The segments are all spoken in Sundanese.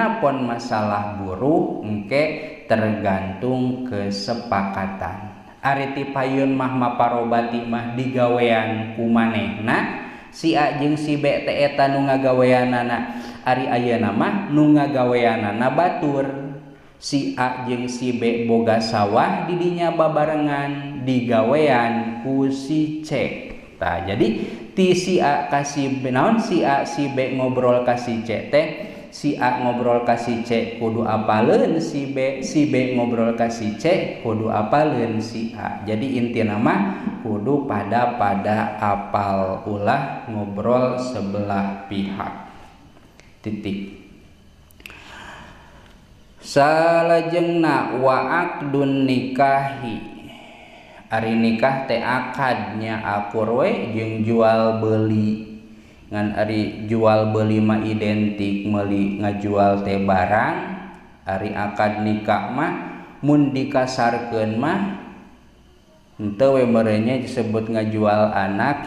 Anapun masalah buruh engke tergantung kesepakatan. Ari ti payun mah maparobati mah digawean ku manehna, si A jeung si B teh eta nu ngagaweanana. Ari ayeuna mah nu ngagaweanana batur. Si A jeung si B boga sawah didinya babarengan digawean ku si C. Tah jadi ti si A ka si B naon, si A si B ngobrol ka si C teh, si A ngobrol ka si C kudu apaleun si B, si B ngobrol ka si C kudu apaleun si A. Jadi intina mah kudu pada apal, ulah ngobrol sebelah pihak. Titik. Salajengna wa aqdun nikahi. Ari nikah teh akadnya akur we jeung jual beli. Ngan ari jual beli mah identik meuli ngajual teh barang. Ari akad nikah mah mun dikasarkeun mah henteu we merenya disebut ngajual anak.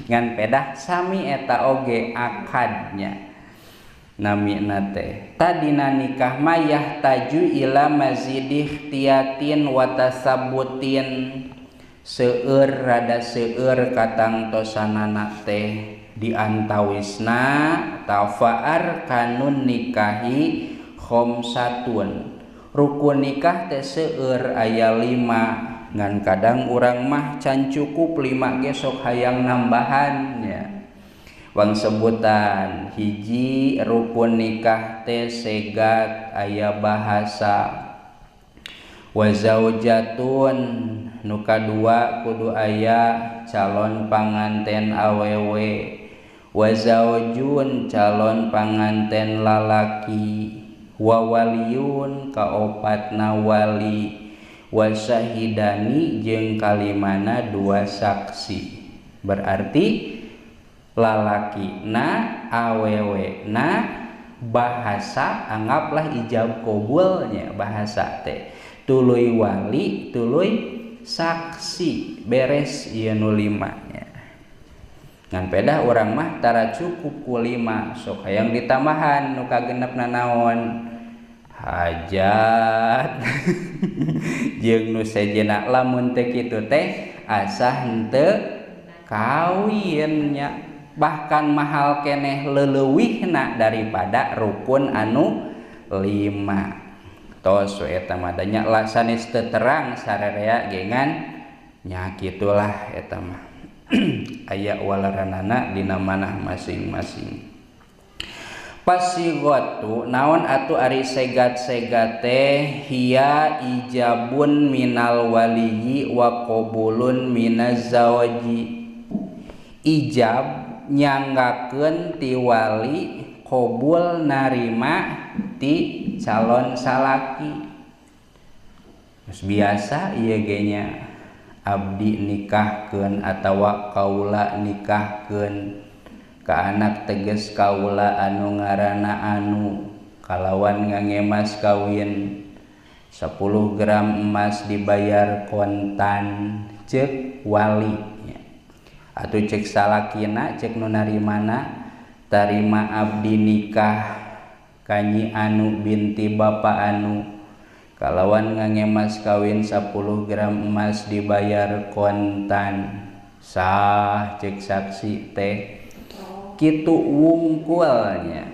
Ngan pedah sami eta oge akadnya namina teh. Tadina nikah mah yahtaju ila mazidi ikhtiyatin wa tasabbutin. Seueur rada seueur katangtosanana teh diantawisna tafaar kanun nikahi khomsatun. Rukun nikah teh seueur aya 5, ngan kadang urang mah can cukup 5 ge sok hayang nambahan nya. Wang sebutan hiji rukun nikah teh segat aya bahasa. Wa zaujatun nu kadua kudu aya calon panganten awewe. Wa zaujun calon panganten lalaki. Wa waliyun kaopatna wali. Wa syahidani jeung kalimana 2 saksi. Berarti lalaki na awewe na bahasa anggaplah ijab qabulnya bahasa teh tuluy wali tuluy saksi beres ieu nu 5 nya. Ngan pedah urang mah tara cukup ku 5, sok hayang ditambahan nu kagenepna naon hajat jeung nu sejenna. Lamun teh kitu teh asa henteu kawin nya, bahkan mahal keneh leleuwihna daripada rukun anu 5. Tos we eta mah da nya sanes teu terang sararea gengan nya kitulah eta mah. Aya walaranana dina manah masing-masing. Pasighatu naon atuh ari segat-segat teh hiya ijabun minal waliyyi wa qabulun minaz zawaji. Ijab nyanggakeun ti wali, qabul narima ti calon salaki. Geus biasa ieu ge nya abdi nikahkeun atawa kaula nikahkeun ka anak teges kaula anu ngaranna anu kalawan ngangge mas kawin 10 gram emas dibayar kontan ceuk wali nya. Atuh ceuk salakina ceuk nu narimana tarima abdi nikah ka nyi anu binti bapa anu kalawan ngangge mas kawin 10 gram emas dibayar kontan sah ceuk saksi teh. Kitu wungkulnya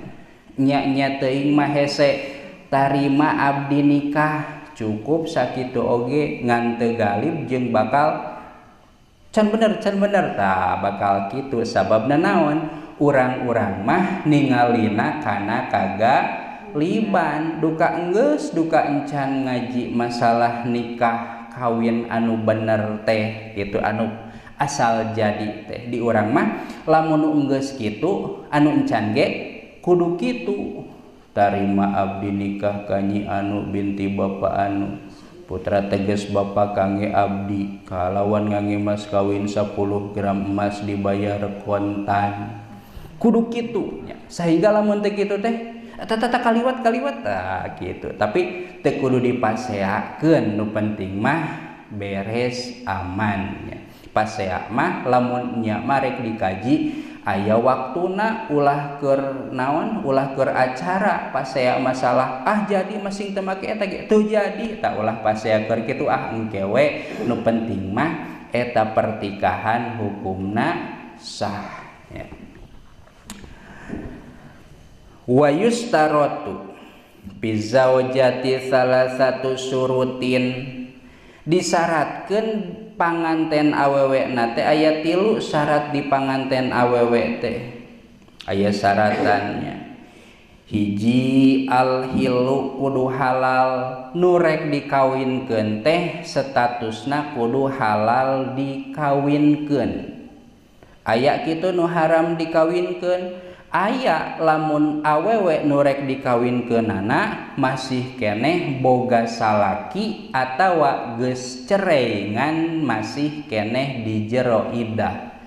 nya-nya teuing mah hese tarima abdi nikah cukup sakitu oge ngan teu galib jeung bakal can bener tah bakal kitu. Sababna naon urang-urang mah ningalina kana kagaliban duka enggeus duka encan ngaji masalah nikah kawin anu bener teh kitu anu asal jadi teh. Di urang mah lamun nu enggeus kitu anu encan ge kudu kitu tarima abdi nikah ka nyi anu binti bapa anu putra teges bapa kangge abdi kalawan ngangge mas kawin 10 gram emas dibayar kontan kudu kitu nya. Sehingga lamun teh kitu teh tata kaliwat tah kitu. Tapi teu kudu dipaseakeun, nu penting mah beres aman nya. Pasea mah lamun nya marek dikaji aya waktuna ulah keur naon ulah keur acara pasea masalah ah jadi masing teu make eta ge teu jadi tah ulah pasea keur kitu ah engke we nu penting mah eta pertikahan hukumna sah ya. Wa yustaratu fi zaujati salah satu surutin disyaratkeun panganten awewe na teh aya 3 syarat di panganten awewe teh aya syaratannya. Hiji al-hilu kudu halal nu rek dikawinkeun teh statusna kudu halal dikawinkeun. Aya kitu nu haram dikawinkeun aya lamun awewe nu rek dikawinkeunana masih keneh boga salaki atawa geus cerai ngan masih keneh di jero iddah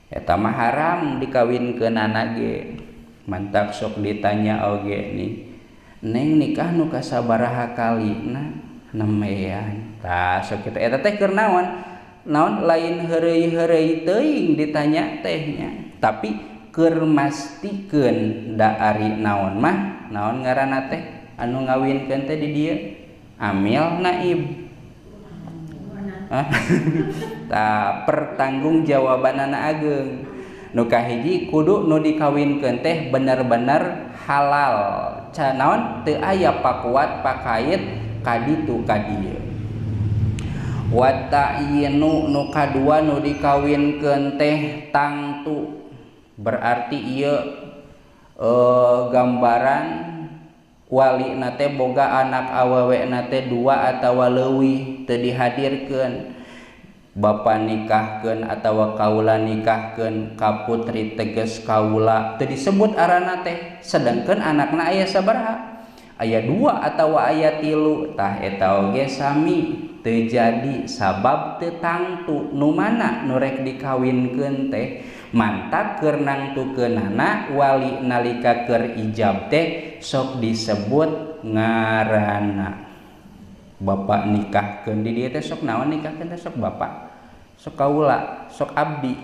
eta mah haram dikawinkeunana ge. Mantak sok ditanya oge nih neng nikah nu kasabaraha kalina nemean tah sok kitu eta teh keur naon naon lain heureuy-heureuy teuing ditanya teh nya tapi keur mastikeun da ari naon mah naon ngaranna teh anu ngawinkeun teh di dieu amil naib tah pertanggungjawabanana ageung. Nu kahiji kudu nu dikawinkeun teh bener-bener halal ca naon teu aya pakuat pakait kaditu ka dieu. Wa ta'yinu nu kadua nu dikawinkeun teh tangtu berarti ieu gambaran wali na teh boga anak awewe na teh 2 atawa leuwih teu dihadirkeun. Bapa nikahkeun atawa kaula nikahkeun ka putri teges kaula teu disebut arana teh sedangkeun anakna aya sabaraha aya 2 atawa aya 3 tah eta oge sami teu jadi sabab teu tangtu nu mana nu rek dikawinkeun teh mantak keur nangtukeunana wali nalika keur ijab teh sok disebut ngaranna. Bapak nikahkeun di dieu teh sok naon nikahkeun teh sok bapak sok kaula sok abdi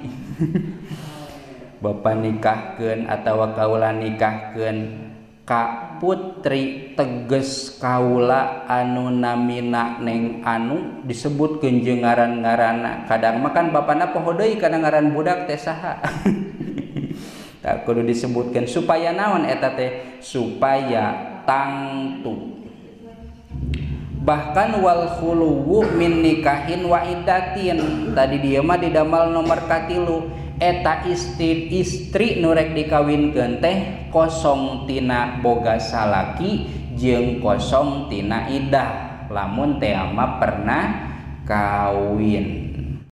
bapak nikahkeun atawa kaula nikahkeun ka putri teges kaula anu namina neng anu disebutkeun jeung ngaran-ngaranna kadang makan bapana poho deui kana ngaran budak teh saha tak kudu disebutkeun supaya naon eta teh supaya tangtu. Bahkan wal khuluwu min nikahin wa iddatin tadi dia mah didamal nomor katilu eta istri nu rek dikawinkeun teh kosong tina boga salaki jeung kosong tina iddah lamun teh mah pernah kawin.